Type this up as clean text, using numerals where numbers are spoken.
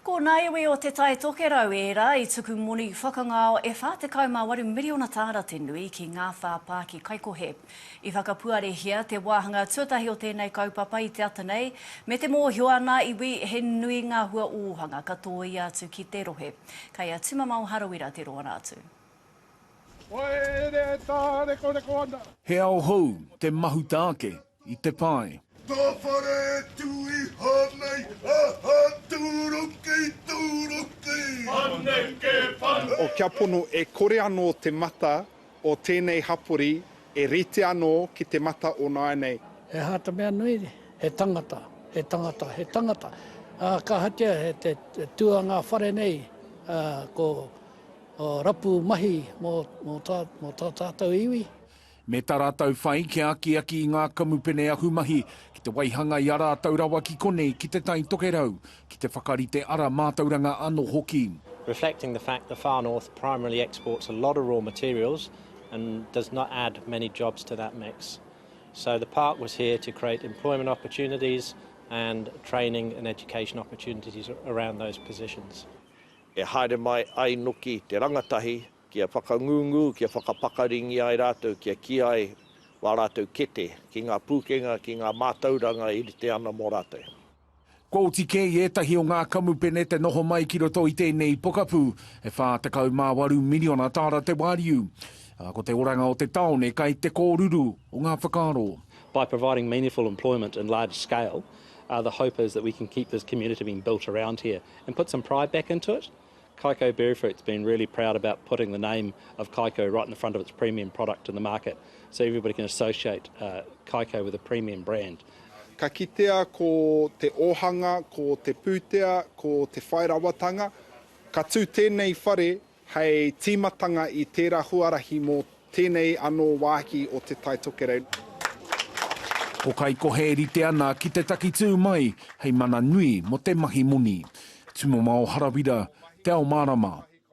Ko ngā iwi o Te Tai Tokerau ērā i tuku moni whakangao e 48 miriona tāra te nui ki ngā whāpā ki Kaikohe. I whakapuarehia te wāhanga tuatahi o tēnei kaupapa i te ata nei, me te mōhio a ngā iwi he nui ngā hua ōhanga ka tōia atu ki te rohe. Kei a Tumamao Harawira te roanga atu. Waere tārekoreko ana. He ao hou te mahuta ake i te pae. Tā whare e tū iho nei, aha, tūruki, tūruki. Paneke, pan. O kia pono e kore anō te mata o tēnei hapori e rite anō ki te mata o nāianei. He aha te mea nui? He tangata, he tangata, he tangata. Ā, ka ahatia he te tū a ngā whare nei, ā, ko rapu mahi mō, mō tā, mō tā tātou iwi. Me tā rātou whai kia akiaki i ngā kamupene ahumahi ki te waihanga i ā rātou rawa ki konei ki Te Tai Tokerau, ki te whakarite ara mātauranga anō hoki. Reflecting the fact the Far North primarily exports a lot of raw materials and does not add many jobs to that mix. So the park was here to create employment opportunities and training and education opportunities around those positions. E haere mai ai noki te rangatahi kia whakangungu, kia whakapakaringia ai rātou, kia kī ai wā rātou kete ki ngā pūkenga, ki ngā mātauranga e rite ana mō rātou. Kua oti kē i ētahi o ngā kamupene te noho mai ki roto i tēnei pokapū, e 48 miriona tāra te wāriu. Ā, ko te oranga o te tāone kai te kōruru o ngā whakaaro. By providing meaningful employment in large scale, the hope is that we can keep this community being built around here and put some pride back into it. Kaiko Berryfruit's been really proud about putting the name of Kaiko right in the front of its premium product in the market so everybody can associate uh, Kaiko with a premium brand. Ka kitea ko te ōhanga, ko te pūtea, ko te whairawatanga. Ka tū tēnei whare hei tīmatanga i tērā huarahi mō tēnei anō wāhi o Te Tai Tokerau. Ko Kaikohe e rite ana ki te takitū mai hei mana nui mō te mahi moni. Tumamao Harawira, Te Ao Mārama.